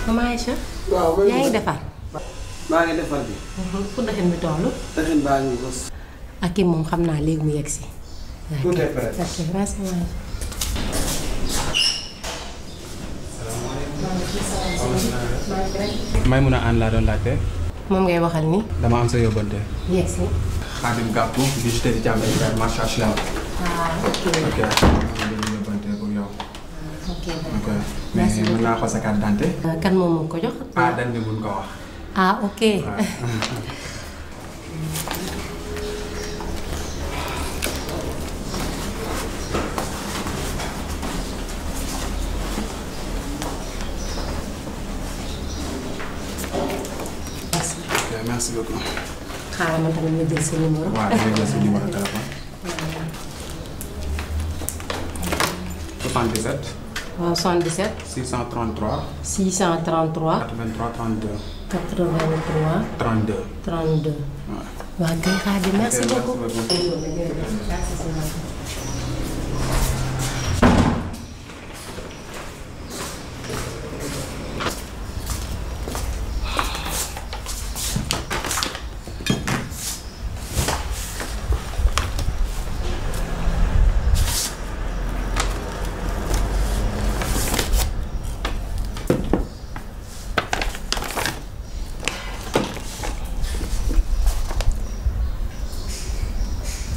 Mama Aïcha. waaw yaa ngi defar. maa ngi defar bi. fu daxin bi toll. daxin baa ngi gos. ak kii moom xam naa léegi mu yegg si. tout est prêt. ok merci. Maimouna Anne laa doon laajte. moom ngay waxal ni. dama am sa yóbbante. yegg si. Khadim Gapou bijouterie Thiamène Frères marché HLM. ok. ok am na yóbbante pour yow. ok ok mais mën naa ko sa carte d'identité. kan moom moo ko jox. ah dañ ne mun ko wax. ah ok. Merci beaucoup. xaaral ma tamit ma jël sa numéro. waaw da ngay jël sa numéro téléphone. 77. waaw 77. 633. 633. 83 32. 83. 32. 32. waaw. waa Guèye Khadim merci Ok, beaucoup. merci beaucoup.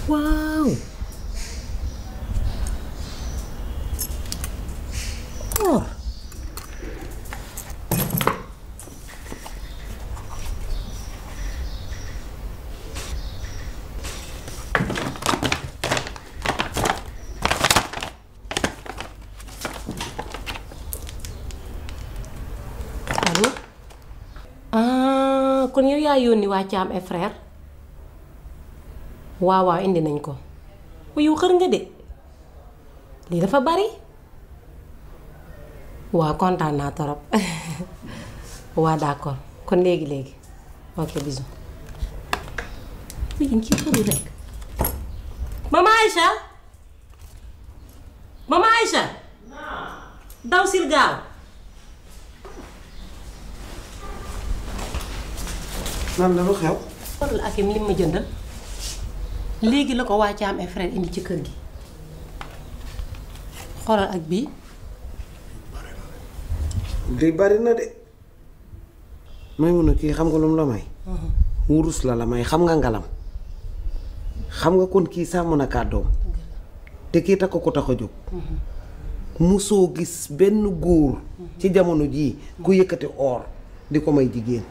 waaw. or. allo. ah kon yow yaa yónni waa Thiam et frère. waaw waaw indi nañ ko. yow xër nga de lii dafa bari. waaw kontaan naa torop. waa d'accord kon léegi ok bisous. léegi ci xëru rek. Mama Aïcha. Mama Aïcha. daw sil gaaw. nan la lu xew. xoolal ak lim ma jëndal. léegi la ko waa Thiam et frère indi ci kër gi. xoolal ak bii. di bari na de. Maimouna kii xam nga lu mu la may. wurus la may xam nga ngalam. xam nga kon kii sàmm na kàddoom. te kii takk ko tax a jóg. musoo gis benn góor. ci jamono jii ku yëkkati or di ko may jigéen.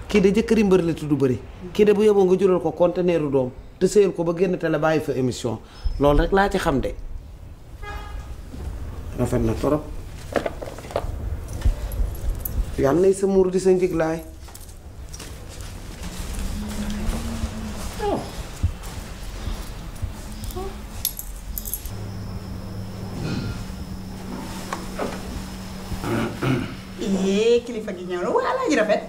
kii de jëkkëri mbër la tudd bëri. kii de bu yeboo nga jural ko conteneeru doom. te sëyal ko ba génn télé bàyyi fa émission loolu rek laa ci xam de rafet na torop yàlla nay sa muur di sa njiglaay kilifa gi ñëw la waa Alaaji rafet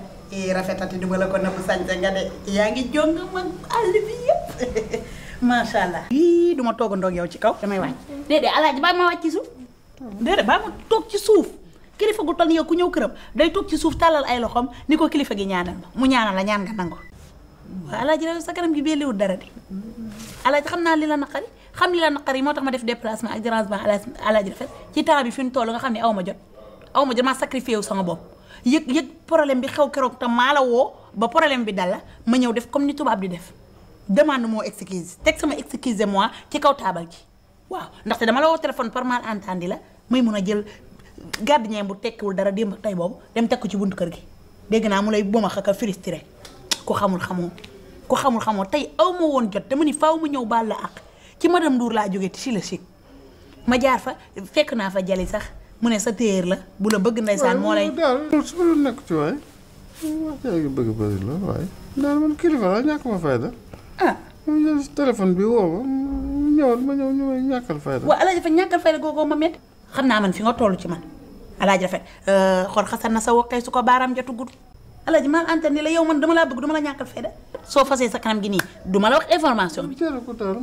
rafetati duma la ko nëbb sañte nga de yaa ngi jong man àll bi yëpp macha allah. yii duma toogandoog yow ci kaw damay wàcc. déedéet Alaaji baa ma wàcc ci suuf. déedéet baa ma toog ci suuf kilifa gu toll yow ku ñëw këram day toog ci suuf tàllal ay loxoom ni ko kilifa gi ñaanal ma mu ñaanal la ñaan nga nangu. waaw Alaaji rek sa kanam gi belliwul dara de Alaaji xam naa li la naqari xam li la naqari moo tax ma def déplacement ak dérangement Alaaji rafet ci temps bi fi mu toll nga xam ne aw ma jot maa sacrifié wu sama bopp. yëg problème bi xew keroog te maa la woo ba problème bi dal la ma ñëw def comme ni tubaab di def demande moo excuse teg sama excusez-moi ci kaw taabal ji waaw ndaxte dama la woo téléphone par malentendu la may mun a jël gardien bu tekkiwul dara démb ak tey boobu dem teg ko ci buntu kër gi dégg naa mu lay boma xaka frustré ku xamul xamoo tey aw ma woon jot dama ni faaw mu ñëw baal la ak ci madame Ndour laa jógee ci la chic ma jaar fa fekk naa fa jali sax mu ne sa téer la bu la bëgg ndeysaan moo lay daal su ma nekk ci waay wax yaa ngi bëgg bëri la waaye daal man kilifa la ñàkk ma fayda mu jël si téléphone bi woo ma ñëw ñu may ñàkkal fayda waaw Alaaji Rafet ñàkkal fayda googoo ma métti xam naa man fi nga toll ci man Alaaji Rafet xool xasan na sa wokkay su ko baaraam jotu gudd Alaaji maa antenne la yow man dama laa bëgg dama la ñàkkal fayda soo fasee sa kanam gi nii duma la wax information bi jël ko daal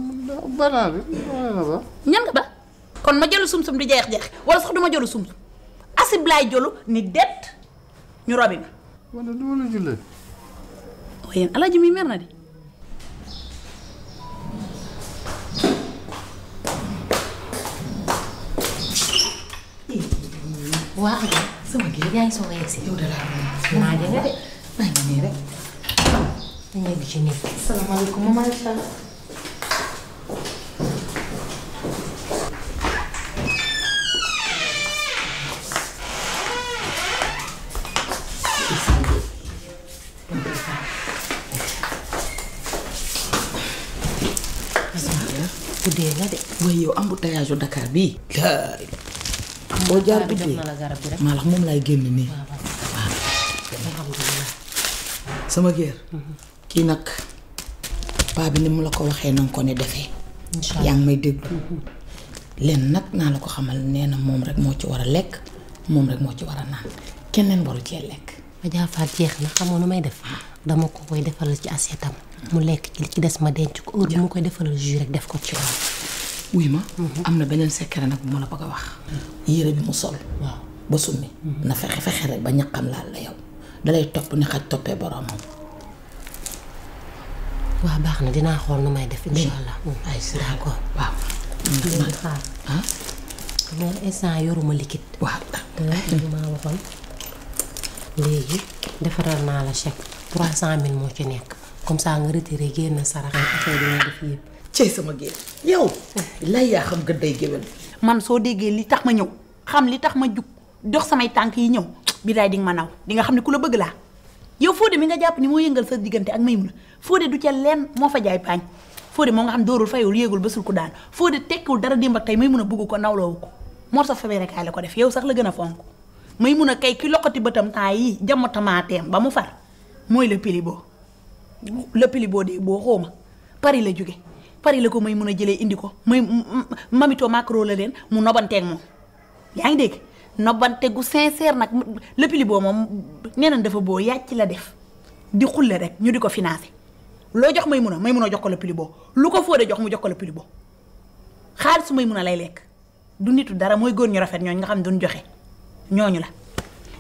banaa bi waaye na ba ñan nga ba kon ma jëlu sum-sum di jeex-jeex wala sax du ma jëlu sum-sum asib laay jëlu ni det ñu robi ma. man de du ma la jullee. waaye yéen alaaji mi mer na di. waa Adja sama géej yaa ngi soog a yegg si. yow de laa doon naa jënd de. maa ngi nii rek. dañu yegg ci néeg. salaamaaleykum maman Aïcha. guddee nga de. waaye yow embouteillage u Dakar bii. boo jaar guddee maa lax moom laay génn nii. sama géer. kii nag paa bi ni mu la ko waxee na nga ko ne defee. yaa ngi may déglu. leen nag naa la ko xamal nee na moom rek moo ci war a lekk moom rek moo ci war a naan keneen waru cee lekk. Adja Fall jeex na xamoo nu may def. dama ko koy defalal ci assiette am mu lekk ci li ci des ma denc ko heure bu ma koy defalal jus rek def ko ci waaw. wuy ma. am na beneen secret nag bu ma la bëgg a wax. yére bi mu sol. waaw ba summi. na fexe rek ba ñaqam laal la yow dalay topp ni xaj toppee boromam. waaw baax na dinaa xool nu may def incha allah. ay si d'accord waaw. léegi xaar mais instant yoruma liquide. waaw maa waxoon léegi defaral naa la chèque 300 000 moo ci nekk comme ça nga retiré génn sarax affaire yi nga def yëpp. cey sama géer yow. lay yaa xam gën day géwél. man soo déggee li tax ma ñëw xam li tax ma jug dox samay tànk yi ñëw billaay di nga ma naw di nga xam ne ku la bëgg laa yow Fodé mi nga jàpp ni moo yëngal sa diggante ak Maymuna Fodé du ca lenn moo fa jaay paañ Fodé moo nga xam dóorul fayul yéegul ba sul ko daan Fodé tekkiwul dara démb ak tey Maymuna bëgg ko nawloowu ko moo sa fabee rek ay la ko def yow sax la gën a fonk Maymuna kay ki loqati bëtam temps yi jàmm tamaateem ba mu far mooy le pilibo de boo xooma Paris la jóge Paris la ko Maymuna jëlee indi ko mamito macro la leen mu nobanteeg moom yaa ngi dégg nobante gu sincère nag le pilibo moom nee nañ dafa boo yàcc la def di xulle rek ñu di ko financé loo jox Maymuna jox ko le pilibo lu ko Fodé jox mu jox ko le pilibo xaalisu Maymuna lay lekk du nitu dara mooy góor ñu rafet ñooñu nga xam duñ joxe ñooñu la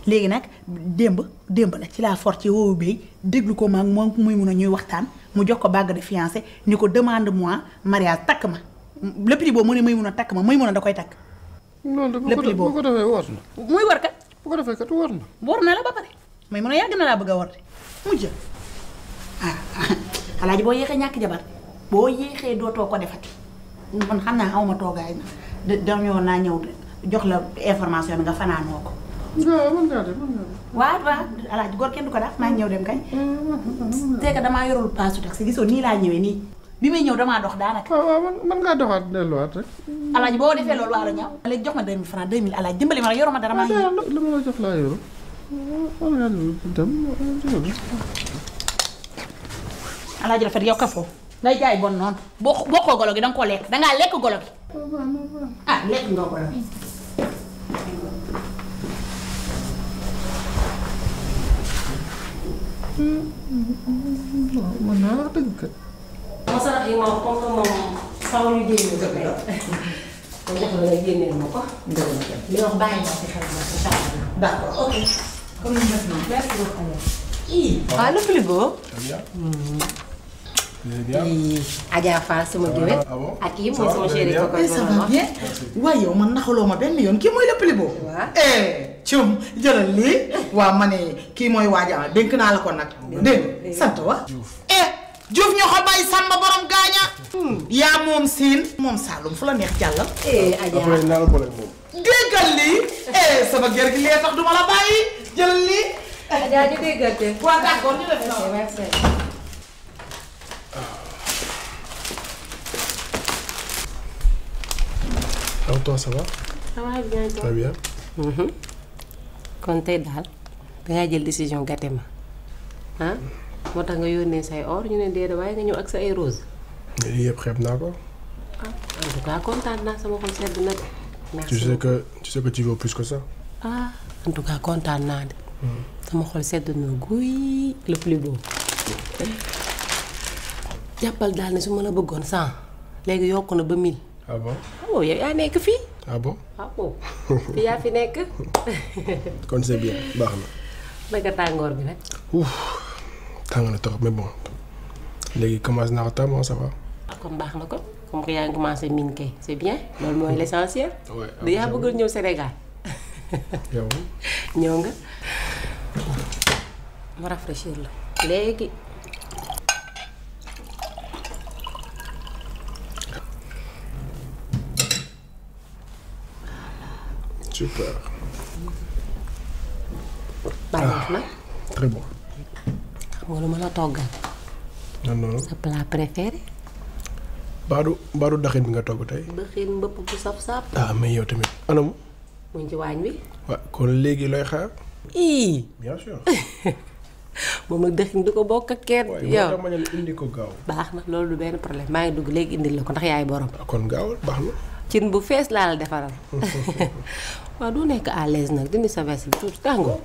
léegi nag démb la ci laa fort ci woowu bay déglu ko maag moom Maymuna ñuy waxtaan mu jox ko bague de fiancé ni ko demande moi mariage takk ma le pilibo mu ne Maymuna takk ma Maymuna da koy takk. loolu de bu ko defee war na. muy war kat. bu ko defee kat war na. war na la ba pare Maymuna yàgg na laa bëgg a war de mujj alaaji boo yéexee ñàkk jabar boo yéexee dootoo ko defati man xam naa awma toogaay na dañoo naa ñëw jox la information bi nga fanaanoo ko. waaw mën ngaa dem. waaw alaaji góor kenn du ko daal maa ngi ñëw dem kañ. c'est que damaa yorul paasu taxi gisoo nii laa ñëwee nii bi may ñëw damaa dox daanaka. waaw mën ngaa doxaat delluwaat rek. alaaji boo defee loolu waa la ñaaw. léegi jox ma 2000 francs 2000 alaaji dimbali ma rek yoruma dara maa ngi ñëw. li ma la jox laa yoru. mën ngaa dem. alaaji rafet yow kafoo ngay jaay bon noonu boo bokkoo golo gi danga koo lekk dangaa lekk golo gi. ah lekk nga golo gi. mën naa wax dëgg kat. masarax yi moom comme que moom faaw ñu génne ko tey. kon jox la nga génneel ma ko. li wax bàyyi naa ci xel ma incha allah. d'accord ok. comme ni def noonu. merci beaucoup. waaw le frigo. Adja Fall sama géwél. ak kii mooy sama chéri ko koy ça va bien. waaye yow man naxaloo ma benn yoon kii mooy le frigo. waaw. cum jëlal lii. waaw ma ne kii mooy waaja dénk naa la ko nag. dégg sant wa. Diouf ñoo ko bàyyi Samba borom gaaña. yaa moom siin. moom Saloum fu la neex jàllal. Adja après naa la boole moom. déggal lii. sama ger gi lee tax duma la bàyyi jëlal lii. Adja ñu déggante. waaw d'accord ñu def noonu. merci. Alors toi ça va? Ça va bien. Très bien. kon tey daal dangay jël décision gàtte ma ah moo tax nga yónnee say or ñu ne déedéet waaye nga ñëw ak sa ay rose. lii yëpp xeeb naa ko. En tout cas kontaan naa sama xol sedd na de. merci tu sais que tu vaux plus que ça. ah en tout cas kontaan naa de. sama xol sedd na guy le plus beau. jàppal daal ne su ma la bëggoon 100 léegi yokk na ba 1000. ah bon. oh yow yaa nekk fii. ah bon. ah bon fii yaa fi nekk. kon c'est bien baax na. naka tàngoor bi nag. tàng na trop mais bon léegi commencé naa ko tàmm ça va. kon baax na ko comme que yaa ngi commencé miin kay c'est bien loolu mooy l'essentiel. Ouais, da yaa bëggoon ñëw Sénégal. yow. ñëw nga ma rafraîchir la léegi. super. baax na. très bon. xam nga lu ma la toggal. non non. sa plat préféré. baadu daxin bi nga togg tey. bëxin mbëpp bu saf-saf. ah mais yow tamit anam. mu ngi ci waañ wi. waaw kon léegi looy xaar. bien sûr. moom nag dëxin du ko bokk ak kenn. yow moo tax ma ne indi ko gaaw. baax na loolu du benn problème maa ngi dugg léegi indil la ko ndax yaay borom. kon gaawal baax na. cin bu fees laa la defaral. waaw du nekk à l'aise nag dindi sa veste bi tuuti tàngoo.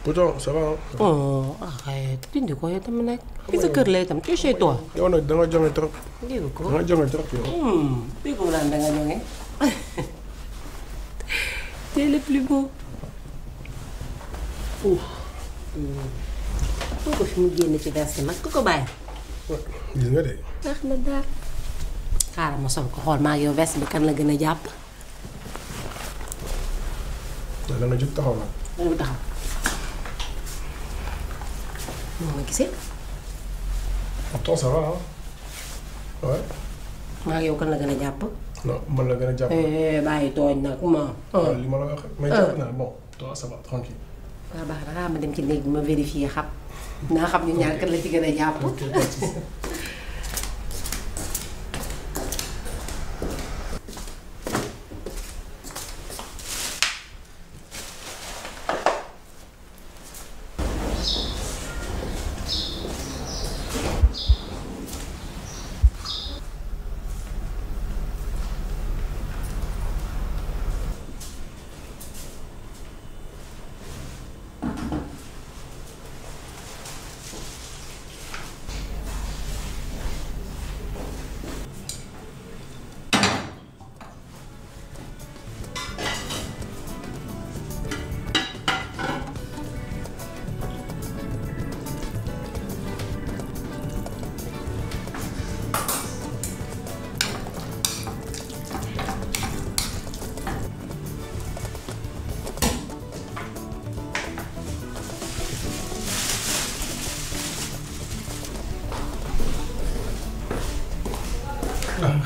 pourtant ça va. oh arrête dindi ko yow tamit nag. fi sa kër lay tam tu es chez toi. yow nag da nga jonge trop. dégg ko da nga jonge trop yow. dégg ko naan da nga jonge. c'est le plus beau. koo ko fi mu génn ci veste nag ku ko bàyyi. gis nga de. baax na daal. xaaral ma sol ko xool maa yow veste bi kan la gën a jàpp. da nga jóg taxaw nag. danga taxaw. moo ma gisee. pourtant ça va ah. ouais. maa yow kan la gën a jàpp. non man la gën a jàpp. bàyyi tooñ nag ma. waaw li ma la wax mais jàpp naa bon toi ça va tranquille. waaw baax na xaaral ma dem ci néeg bi ma vérifier xam. naa xam ñu ñaar kan la ci gën a jàpp.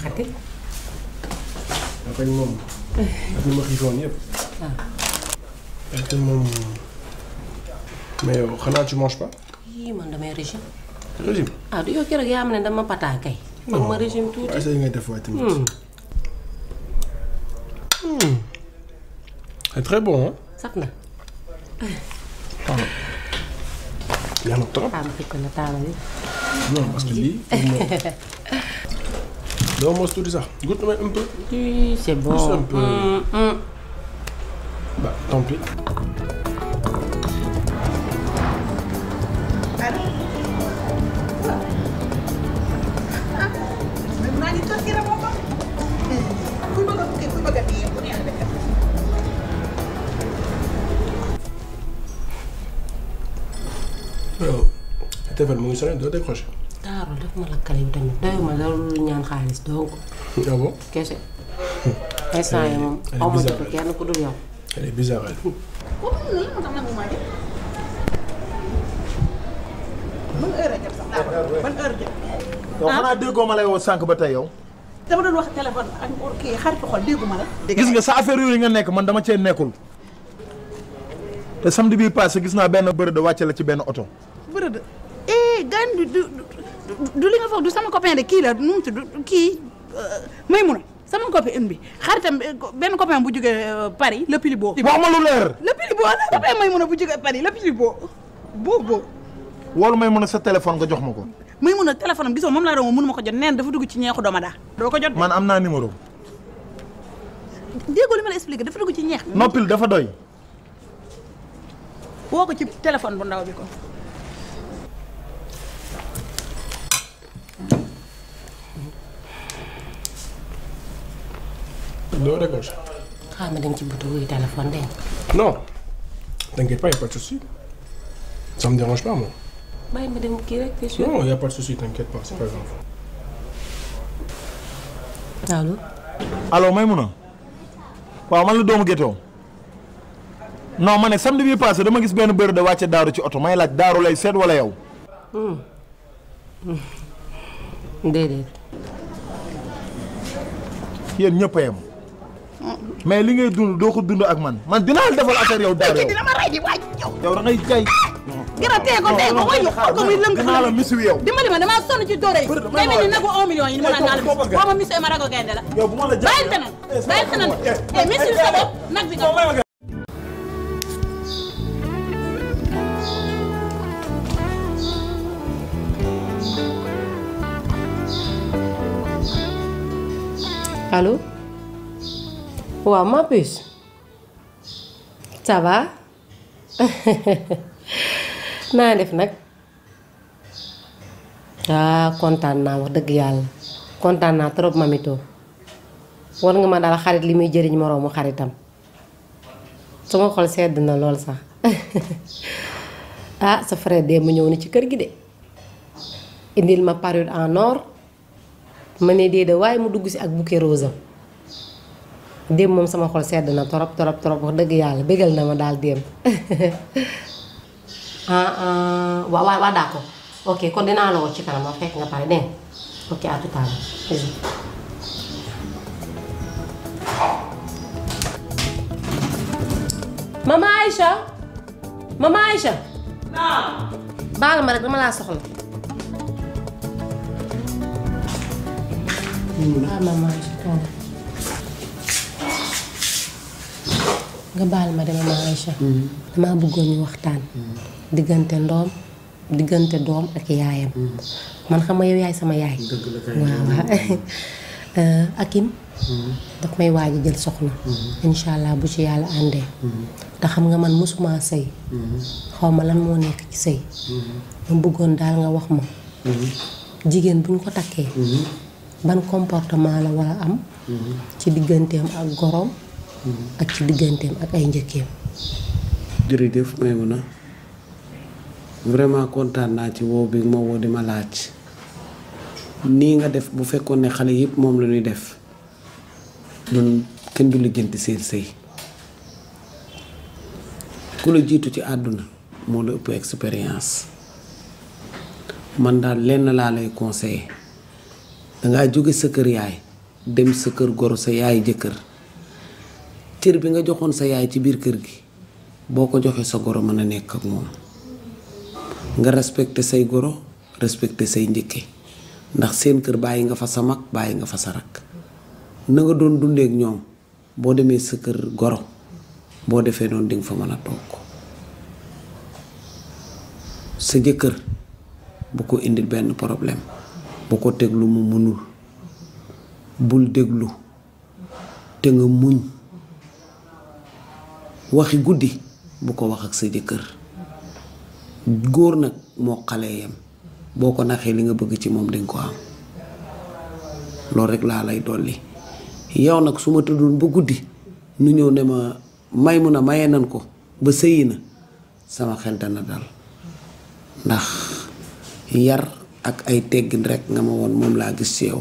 xati. après moom. ak ñu ma xiifoon yëpp. waaw. te moom. mais yow xanaa tu manges pas. yii man damay régime. régime. ah du yow keroog yaa ma ne dama pataa kay. man ma régime tuuti. waaye say ngay def waaye tamit. c'est très bon hein. saf na. yaa na trop. ah ma fekk na taal bi. non parce que lii. doo mos tuuti sax goûte na un peu. oui c'est bon. juste un peu. Bah tant pis. yow téléphone mu ngi sonné doo décroché. daarul def ma la kale bi tamit doyuma loolu ñaan xaalis donc. ah bon. kese. instant yi moom xaw ma jot kenn ku dul yow. elle est bizarre elle. ban heure a jot sax ban heure jot. yow xanaa déggoo ma lay woo sànq ba tey yow. dama doon wax téléphone ak kii xaritu xol dégguma la. gis nga sa affaire yooyu nga nekk man dama cee nekkul. te samedi bii passé gis naa benn bërëb wàcce la ci benn oto. bërëb gan du li nga foog du sama copain de kii la nu mu tudd kii Maymuna sama copine bi xaritam benn copain bu jógee Paris le pili boo. wax ma lu leer. le pili boo la copain Maymuna bu jógee Paris le pili boo boo. woolu Maymuna sa téléphone nga jox ma ko. Maymuna téléphone am gisoo moom laa doon mënu ma ko jot neen dafa dugg ci ñeexu dooma daa. doo ko jot man am naa numéro. déggoo li ma la expliqué dafa dugg ci ñeex. noppil dafa doy. woo ko ci téléphone bu ndaw bi ko. doo décroché. xaaral ma dem ci butu wuy téléphone de. non t'inquiète pas y a pas de souci. Ça me dérange pas, moi. bàyyi ma dem kii rek, t'es sûr? Non, y a pas de souci, t'inquiète pas, c'est pas grave. allo. allo Maimouna waaw man la doomu Gétto non ma ne samedi bii passé dama gis benn bëri de wàcce daaru ci oto may laaj daaru lay seet wala yow. déedéet. yéen ñëpp a yem mais li ngay dund doo ko dund ak man dinaa la defal affaire yow daaru yow. dina ma rey di waaj yow da ngay kay. gën a tee ko waaye xool ko muy lëng dinaa la misu yow. dimbali ma damaa sonn ci doore yi ngay mel ni nagu 1 million yi ni ma naan naa la mis boo ma misee ma rago gaynde la yow bu ma la bàyyil feneen misil sa bopp nag bi nga allo waaw ma puce ça va naa def nag kontaan naa wax dëgg yàlla kontaan naa trop mamito war nga ma daal xarit li muy jëriñ moroomu xaritam sama xol sedd na lool sax sa frère de mu ñëw na ci kër gi de indil ma parure en or ma ne déedéet waaye mu dugg si ak bouquet rose am démb moom sama xol sedd na torop wax dëgg yàlla bégal na ma daal démb waaw d'accord ok kon dinaa la woo ci kanam ma fekk nga pare dégg nga ok à tout à l'heure. Maman Aïcha. baal ma rek dama laa soxla. maman nga baal ma de maman Aïcha. damaa bëggoon ñu waxtaan. diggante doom ak yaayam. man xam nga yow yaay sama yaay. waaw Akim. daf may waaj a jël soxna. incha allah bu ci yàlla àndee. te xam nga man mosuma sëy. xaw ma lan moo nekk ci sëy. ma bëggoon daal nga wax ma. jigéen bu ñu ko takkee. ban comportement la war a am. ci digganteem ak gorom. ak ci digganteem ak ay njëkkeem. jërëjëf Maimouna vraiment kontaan naa ci woo bi ma woo di ma laaj nii nga def bu fekkoon ne xale yëpp moom la ñuy def ñun kenn du lijjanti seen sëy ku la jiitu ci àdduna moo la ëpp expérience man daal lenn laa lay conseiller dangaa jóge sa kër yaay dem sa kër goro sa yaay jëkkër cër bi nga joxoon sa yaay ci biir kër gi boo ko joxee sa goro mën a nekk ak moom nga respecté say goro respecté say njëkke ndax seen kër bàyyi nga fa sa mag bàyyi nga fa sa rakk na nga doon dundeek ñoom boo demee sa kër goro boo defee noonu dinga fa mën a toog sa jëkkër bu ko indil benn problème bu ko teg lu mu mënul bul déglu te nga muñ waxi guddi bu ko wax ak sa jëkkër góor nag moo xale yam boo ko naxee li nga bëgg ci moom dinga ko am loolu rek laa lay dolli yow nag su ma tëddoon ba guddi nu ñëw ne ma Maimouna maye nan ko ba sëyi na sama xel dana dal ndax yar ak ay teggin rek nga ma woon moom laa gis ci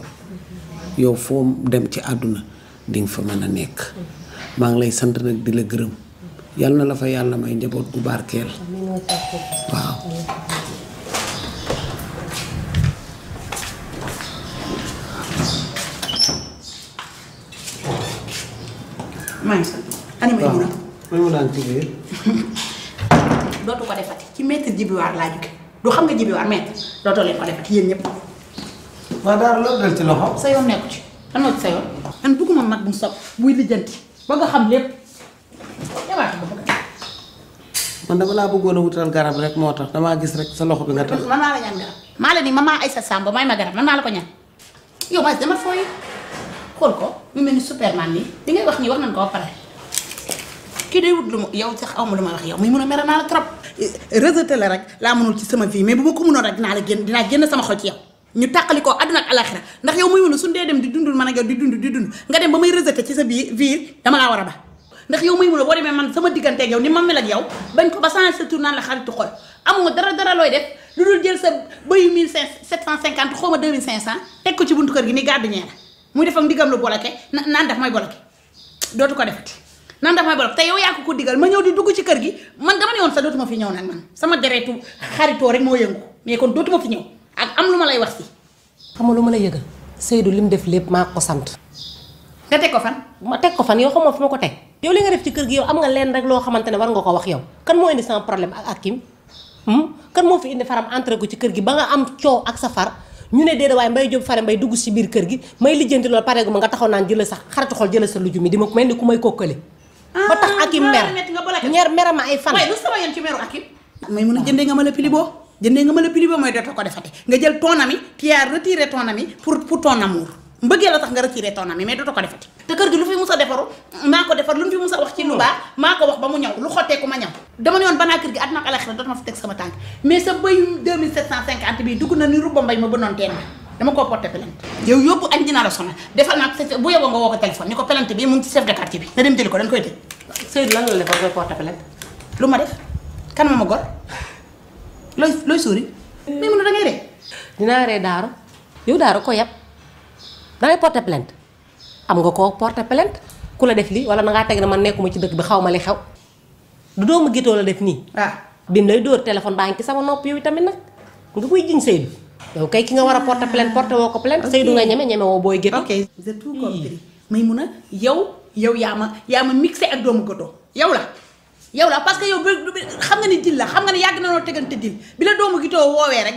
yow foo dem ci àdduna dinga fa mën a nekk maa ngi lay sant nag di la gërëm yàlla na la fa yàlla may njaboot gu barkeel waaw maa ngi sant ani Maimouna Maimouna ci biir dootu ko defati ci maître Djibiwaar laa jóge du xam nga Djibiwaar maître dootoo leen ko defati yéen ñëpp waa daara loolu dal ci loxo sa yoon nekku ci lan moo ci sa yoon man bëgguma mag bu sob buy lijjanti ba nga xam lépp man dama laa bëggoon a wutal garab rek moo tax damaa gis rek sa loxo bi nga tax man maa la ñaan garab maa la ni maman Aïssa Samb may ma garab man maa la ko ñaan yow ma dama fooy xool ko mu mel ni Superman nii li ngay wax nii wax nañ ko ba pare kii day wut lu ma yow sax aw ma lu ma wax yow muy mun a mere naa la trop rejeté la rek laa mënul ci sama vie mais bu ma ko mënoon rek dinaa génn sama xol ci yow ñu tàqali ko àdduna ak alaxira ndax yow muy mun a suñ dee dem di dundul man ak yow di dund nga dem ba may rejeté ci sa biir vie dama laa war a ba ndax yow may mun a boo demee man sama diggante ak yow ni ma mel ak yow bañ ko ba changé sa tur naan la xaritu xol amoo dara looy def lu dul jël sa bayu 1750 xaw ma 2500 teg ko ci buntu kër gi ni gàddu ñeena muy def ak ndigam lu bloqué naan daf may bloqué dootu ko defati naan daf may bloqué te yow yaa ko digal ma ñëw di dugg ci kër gi man dama ne woon sa dootuma fi ñëw nag man sama deretu xaritoo rek moo yëngu mais kon dootuma fi ñëw ak am lu ma lay wax si. xam nga lu ma la yëgal Seydou li mu def lépp maa ko sant. nga teg ko fan. ma teg ko fan yow xamoo fi ma ko teg. yow li nga def ci kër gi yow am nga leen rek loo xamante ne war nga ko wax yow kan moo indi sama problème ak Hakim kan moo fi indi faram entré ko ci kër gi ba nga am coow ak sa far ñu ne déedéet waaye Mbaye Diop fare Mbaye dugg ci biir kër gi may lijjanti loolu pare gu ma nga taxaw naan jëlal sax xaritu xol jëlal sa luju mi di ma mel ni ku may kokkale. ba tax Hakim mer ma ay fan. waaye lu sama yoon ci meru Hakim. may mun a jëndee nga ma la pilibo mooy dootoo ko defate nga jël ton ami tu as retiré ton ami pour ton amour mbëggee la tax nga retiré ton ami mais dootoo ko defate te kër gi lu fi mus a defaru maa ko defar lu mu fi mus a wax ci lu baax maa ko wax ba mu ñaw lu xotteeku ma ñaw dama ne woon banaa kër gi àdduna ak alaxira dootuma fi teg sama tànk mais sa bëyu 2750 bi dugg na ni rubba mbay ma bënoon teen dama koo porté plainte yow yóbbu añ dinaa la sonal defal naa ko bu yeboo nga woo ko téléphone ni ko plainte bi mu ngi ci chef de quartier bi nga dem jëli ko dañ koy tëj. Seydou lan la defal koy porté plainte. lu ma def kan ma gor looy suuri mais mun na da ngay ree dinaa ree Daaro yow Daaro ko yab dangay porté plainte am nga koo porté plainte ku la def lii wala dangaa teg na man nekkuma ci dëkk bi xaw ma li xew du doomu gétoo la def nii. bim lay dóor téléphone baa ngi ci sama nopp yow tamit nag nga koy jiñ Seydou yow kay ki nga war a porté plainte porté woo ko plainte Seydou nga ñeme woo booy gétoo. ok j'ai tout compris may mun a yow yaa ma mixé ak doomu gétoo yow la parce que yow xam nga ni dil la xam nga ni yàgg na noo tegante dil bi la doomu gétoo woowee rek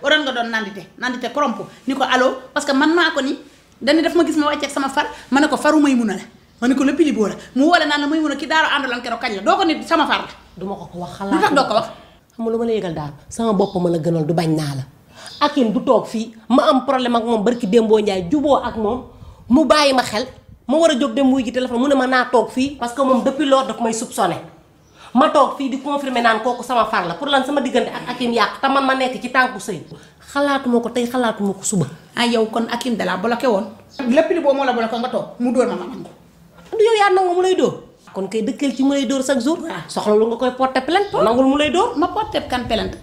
waroon nga doon nandite koromp ni ko allo parce que man maa ko ni dañu def ma gis ma wàcceeg sama far ma ne ko faru may mun a la ma ne ko la pili boo la mu woole naan la may mun a ki Daaro àndolan keroog kañ la doo ko nit sama far la duma ko wax xalaat lu tax doo ko wax xam nga lu ma la yëgal daal sama bopp ma la gënal du bañ naa la Hakim du toog fii ma am problème ak moom barki Dembo Ndiaye juboo ak moom mu bàyyi ma xel ma war a jóg dem wuy ji téléphone mu ne ma naa toog fii parce que moom depuis lors daf may soupçonné ma toog fii di confirmer naan kooku sama far la pour lan sama diggante ak Hakim yàq te man ma nekk ci tànku sëy xalaatuma ko tey xalaatuma ko suba. yow kon Hakim dalaa bloqué woon. lépp li boobu moo la bloqué nga toog mu dóor ma nangu. du yow yaa nangu mu lay dóor. kon kay dëkkal ci mu lay dóor chaque jour. soxla lu nga koy porté plainte. nangul mu lay dóor. ma porté kan plainte.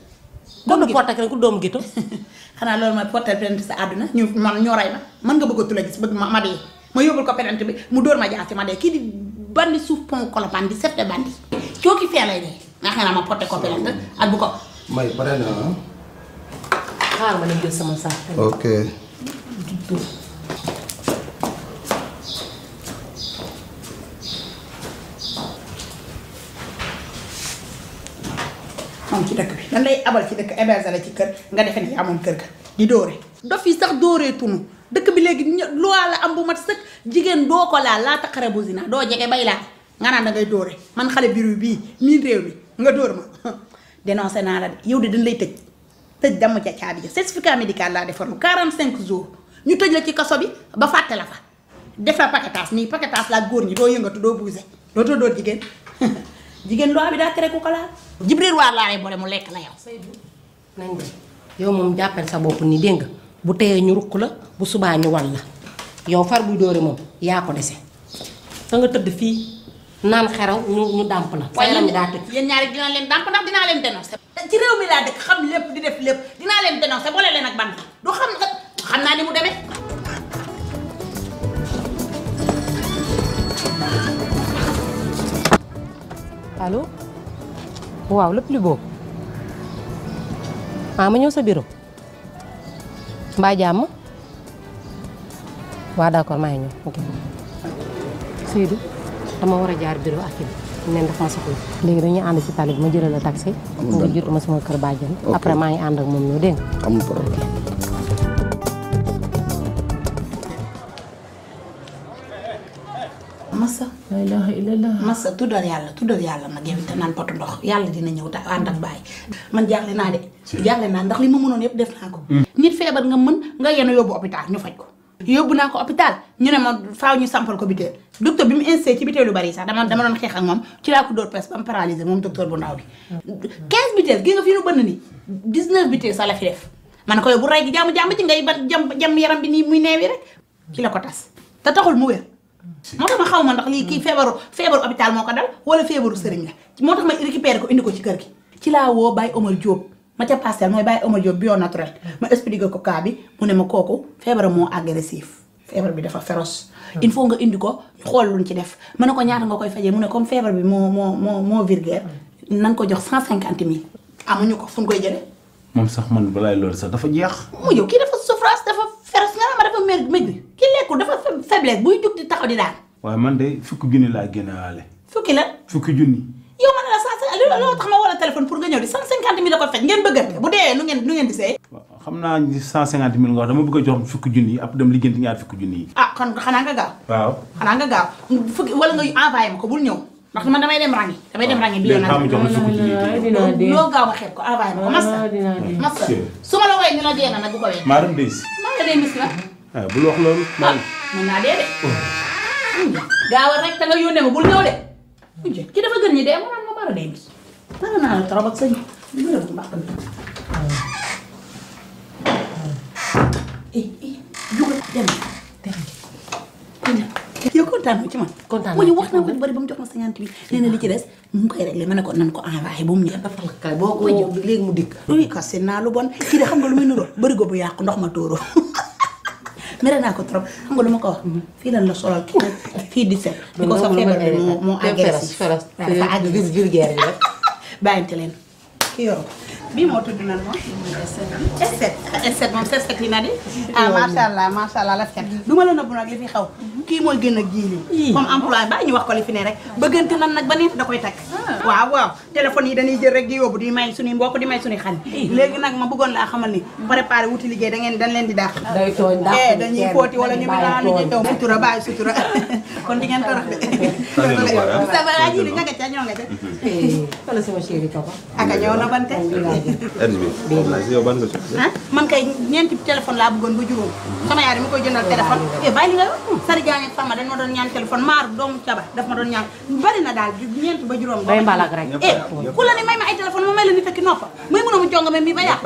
doomu porté kan ku doomu gétoo. xanaa loolu mooy porté plainte sa àdduna ñoo rey ma mën nga bëgg a tula gis bëgg ma dee ma yóbbul ko plainte bi mu dóor ma jaasi ma dee kii di bandi suuf pont Colobane di sefte bandi cooki fee lay dee nga xam ne ma porté ko plainte ak bu ko. may pare na xaar ma dem jël sama saak. ok. moom ci dëkk bi dañ lay abal ci dëkk héberger la ci kër nga defe ne yaa moom kër ga di dóore. dof yi sax dóoree tunu dëkk bi léegi loi la am bu mat sëkk jigéen doo ko laal laa taqare bu zina doo jege bay laal nga naan da ngay dóore man xale biru bii miin réew mi nga dóor ma dénoncé naa la de yow de dañ lay tëj damm ca caabi ja certificat médical laa defarlu 45 jours ñu tëj la ci kaso bi ba fàtte la fa def la paquetage nii paquetage laa góor ñi doo yëngatu doo bougé dootoo dóor jigéen jigéen loi bi daa tere ku ko laal Jibril waar laa lay boole mu lekk la yow. nañ dem yow moom jàppal sa bopp nii dégg nga bu teyee ñu rukk la bu subaa ñu wal la yow far buy dóore moom yaa ko dese sa nga tëdd fii naan xeraw ñu dàmp la. sa yaram daa tëj yéen ñaari dinaa leen dàmp ndax dinaa leen dénoncé. ci réew mi laa dëkk xam lépp di def lépp dinaa leen dénoncé boole leen ak bant du xam naa ni mu demee. allo waaw le plus beau ma ñëw sa bureau mbaa jàmm waaw d'accord maa ngi ñëw ok Seydou dama war a jaar bureau ak kii ne ndax ma soxla léegi dañuy ànd ci tali bi ma jëlee la taxi nga jot ma sama kër bàjjan après maa ngi ànd ak moom ñëw dégg nga amul problème. Massa la ilaha illallah. Massa tuddal yàlla nag yow te naan potu ndox yàlla dina ñëw te ànd ak bàyyi man jaaxle naa de jaaxle naa ndax li ma mënoon yëpp def naa ko nit feebar nga mën nga yenu yóbbu hôpital ñu faj ko yóbbu naa ko hôpital ñu ne ma faaw ñu sampal ko biteel docteur bi mu insisté ci biteel lu bari sax dama doon xeex ak moom ci laa ko dóor pes ba mu paralysé moom docteur bu ndaw bi 15 biteel gi nga fi nu bënn ni 19 biteel sax la fi def man ko yow bu rey gi jàmm ji ngay ba jam yaram bi nii muy neewi rek ci la ko tas te taxul mu wér moo tax ma xaw ma ndax lii kii feebaru hôpital moo ko dal wala feebaru sëriñ la moo tax ma récupéré ko indi ko ci kër gi ci laa woo Baye Omar Diop ma ca pastel mooy Baye Omar Diop bio naturel ma expliqué ko cas bi mu ne ma kooku feebar moo agressif feebar bi dafa féroce il faut nga indi ko ñu xool luñ ci def ma ne ko ñaata nga koy fajee mu ne comme feebar bi moo vulgaire nan ko jox 150 000 amuñu ko fu ñu koy jëlee. moom sax man balaay loolu sax dafa jeex. mu yow kii dafa souffrance dafa féroce nga ma dafa maigre kii lekkul dafa faiblesse buy jug di taxaw di daan. waaye man de fukki junni laa génnewaale. fukki la. fukki junni. yow man la 150 loolu tax ma wala téléphone pour nga ñëw di 150 000 la ko fekk ngeen bëggante bu dee nu ngeen di seey. waaw xam naa 150 000 nga wax dama bëgg a jox fukki junni yi après dem liggéeyante ñaar fukki junni yi. ah kon xanaa nga gaaw. waaw xanaa nga gaaw fukki wala nga envoyé ma ko bul ñëw ndax man damay dem rangi bi yoon léegi xam nga jox ma fukki junni yi. loo gaaw ma xeeb ko envoyé ma ko massa su ma la woowee ñu la dee na nag bu ko wee. maa dem dey si. maa nga dee mis la. waaw bul wax loolu. mën naa dee de. gaawal rek te nga yónnee ma bul ñëw de. ki dafa gën ñi dee mu naan ma mara dee mis. dara naa la trop ak sëñ bi mu bu mbàq mi. jugal dem yow kontaan ci man. kontaan naa wax na ko bari ba mu jox ma 50 000 nee na li ci des mu ngi koy réglé ma ne ko nan ko envoyé ba mu ñëw. dafa nga kay boo ko léegi mu dikk. oui kase naa lu bon kii de xam nga lu muy nuroo bëri bu yàqu ndox ma tóoroo mere naa ko trop xam nga lu ma ko wax. fii lan la solal kii nag fii di set. di ko sa feebar bi moo agressif. dafa agressif vulgaire bi rek. bàyyinte leen kii yoroo bii moo tudd nan moom. S7 moom S7 yi na di. ah macha allah la fet du ma la nëbbu nag li fi xaw. kii mooy gën a jiili. comme emploi ba ñu wax ko li fi ne rek. bëggante nan nag ba neex da koy takk. waaw téléphone yi dañuy jël rek di yóbbu di may suñuy mbokk di may suñuy xarit. léegi nag ma bëggoon laa xamal ni. préparé wuti liggéey dañ leen di dàq. day tooñ dàq dañuy fóoti wala ñu naan ñu taw sutura bàyyi sutura kon di ngeen torox de. ça va jiili ña nga ca ñoo nga ca. wala sama chéri papa. aka ñëw na bante. man kay ñeenti téléphone laa bëggoon ba juróom sama yaay mi koy jëndal téléphone bàyyi li nga Sari Diagne ak Fama dañ ma doon ñaan téléphone maar doomu caba daf ma doon ñaan bari na daal ñeenti ba juróom bay mbalak rek ku la ni may ma ay téléphone ma may la ni fekki noppa may mën a mu jonga mi ba yàq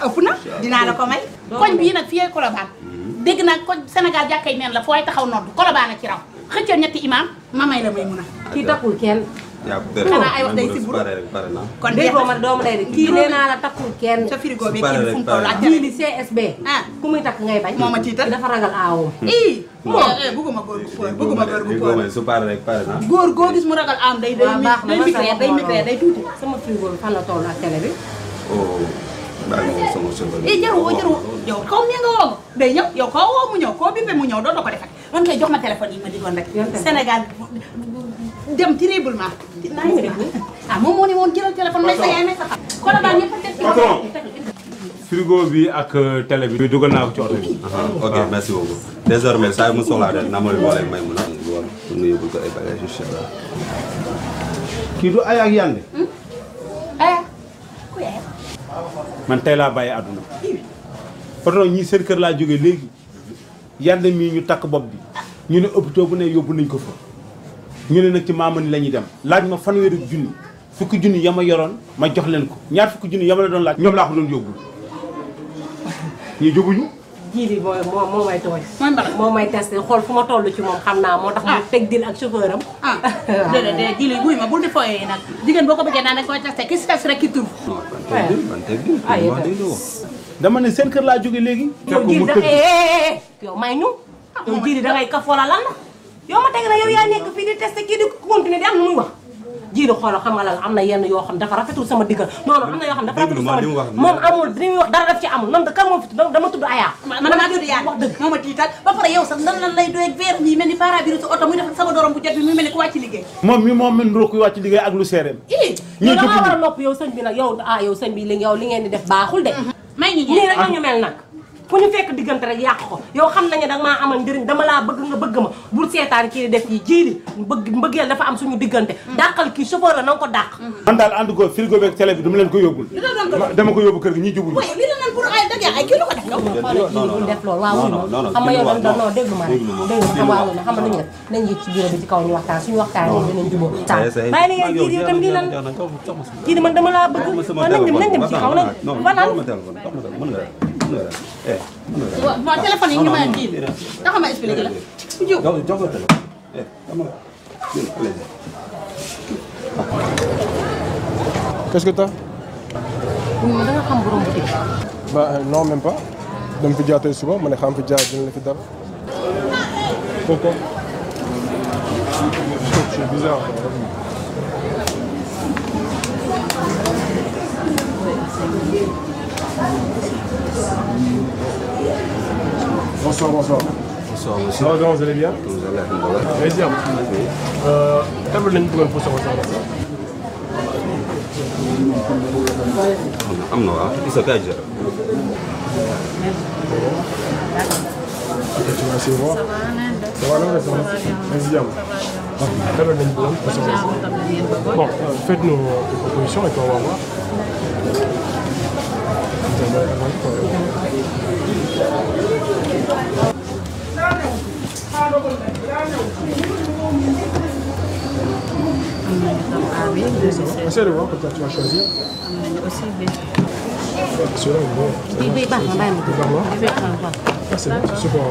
ëpp na dinaa la ko may koñ bii nag fii Colobane dégg naa koñ Sénégal jàkkay neen la fooy taxaw nodd Colobane ci raw xëccal ñetti imam ma may la may mun a kii takkul kenn xanaa ay wax day siburu kon déggoo ma doomu day de kii nee naa la takkul kenn sa frigo bi kii fu mu toll ak kii di CSB ku muy takk ngay bañ moo ma tiital dafa ragal aawum bëgguma góor gu góor su pare rek pare na góor goo gis mu ragal aawum day micré day tuuti sama frigo bi fan la toll ak télé bi jarul yow kaw mi nga woo day ñëw yow koo woo mu ñëw koo bippe mu ñëw doo ko defat man kay jox ma téléphone yi ma digoon rek Sénégal dem terriblement moom moo ne woon jëlal téléphone may sa yaay may sa xam kon daal ñëpp a teg frigo bi ak télé bi dugal naa ko ci oto bi. ok merci beaucoup désormais saa yu mu soxlaa rek naa ma leen boole may mun a woon pour nga yóbbul ko ay bagages incha allah. kii du ay ak yande. man tey laa bàyyi àdduna. oto ñii seen kër laa jógee léegi yande mii ñu takk bopp bi ñu ne hôpital bu ne yóbbu nañ ko fa. ñu ne nag ci maamani la ñuy dem laaj ma fanweeri junni fukki junni ya ma yoroon ma jox leen ko ñaar fukki junni ya ma la doon laaj ñoom laa ko doon yóbbu ñii jóguñu. ji bi moo may tooy. moo may testé xool fu ma toll ci moom xam naa moo tax mu teg dil ak chauffeur am. déedéet ji li buy ma bul di fooyee nag jigéen boo ko bëggee naan dañ koy testé ki si tes rek ki tur. dama ne seen kër laa jóge léegi. yow ji yow may ñu. yow ji da ngay kaf wala lan la. yow ma teg na yow yaa nekk fii di testé kii di continuer di am lu muy wax jiidu xoolal xam nga lan am na yenn yoo xam dafa rafetul sama diggal non am na yoo xam dafa rafetul sama moom amul li muy wax dara daf ci amul nan kan moom fi dama tudd ayaa man damaa tudd yaa wax dëgg moo ma tiital ba pare yow sax nan lan lay doy verre yi mel ni pare-brise oto muy def sama dorom bu jot bi muy mel ni ku wàcc liggéey moom mi moom min kuy wàcc liggéey ak lu seereem yow da nga war a nopp yow sëñ bi nag yow yow sëñ bi yow li ngeen di def baaxul de may ñi nii rek la ñu mel nag fu ñu fekk diggante rek yàq ko yow xam nañu danga maa amal njëriñ dama laa bëgg nga bëgg ma bul seetaan kii def yi jiili mbëggeel dafa am suñu diggante dàqal kii chauffeur la na nga ko dàq man daal ànd ko frigo beeg télé bi dama leen ko yóbbul dama ko yóbbu kër gi ñi jubul li la nan pour ay dëgg ay kii lu ko def yow xoolal def loolu waaw xam nga yow non déglu ma rek déglu ma xam waaw xam nga lu ñu def nañ yëg ci bureau bi ci kaw ñu waxtaan suñu waxtaan yi dinañ jubóo bàyyi la ngeen jiili yow tam lii lan jiili man dama laa bëgg nañ dem ci kaw nañ Bon téléphone yi ñu may kii tax ma expliquer la. jox ko téléphone. Qu'est-ce que t'as? ma da nga xam borom boutique. Bah non, même pas. dama fi jaar tey suba ma ne xam fi jaar dina la fi dara. Pourquoi? C'est bizarre. Bonsoir, bonsoir. Bonsoir, Ça monsieur. va, grand, vous allez bien? Allez-y, table nañu bëggoon pour sama soxla. am na waaw Issa kaay jël. Tu vas essayer de voir. Ça va, non, ça va. Allez-y, table nañu bëggoon pour sama soxla. Bon, faites-nous des propositions et puis on va voir. Essaye de voir, comme ça tu vas choisir. Celui-là, il est bon. bii baax na bàyyi ma. Ah, c'est bon, c'est super.